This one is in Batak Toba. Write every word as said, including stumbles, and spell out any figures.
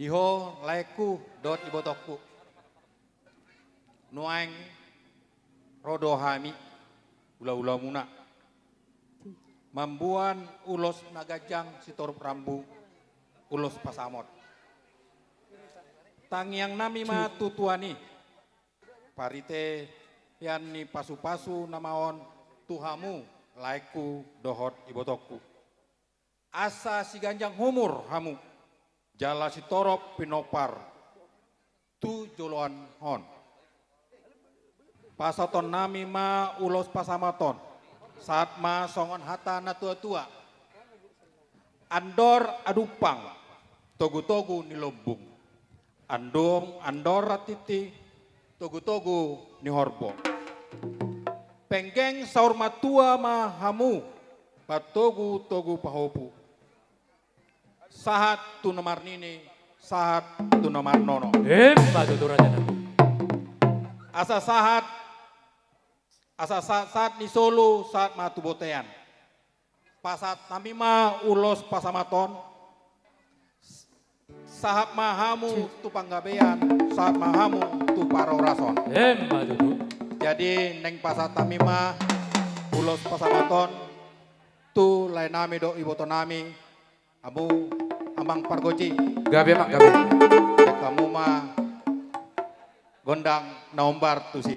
Di ho laengku dohot ibotongku. Nuaeng ro do hami, hulahulamuna, mamboan ulos na ganjang sitorup rambu, ulos pasahaton. Tangiangnami ma tu Tuhan i, paritean ni pasupasu nama on tu hamu laengku dohot ibotongku. Asa siganjang umur hamu, jala sitorop pinompar tu joloan on. Pasahatonnami ma ulos pasahaton, sahat ma songon hata na tuatua: Andor adumpang, togutogu ni lombung. Andor, andor rantinti, togutogu ni horbo. Penggeng saur matua ma hamu, patogutogu pahopu. Sahat tu na marnini, sahat tu na marnono. Emma tutu, rajanami. Asa sahat, asa sahat, sahat ni solu, sahat ma tu bontean. Pasahatnami ma ulos pasahaton, sahat ma hamu tu panggabean, sahat ma hamu tu parhorasan. Emma tutu. Jadi, naeng pasahatnami ma ulos pasahaton tu laenami dohot ibotonami, hamu amang pargonsi. Gabe ma, gabe. Hamu ma gondang na hombar tusi.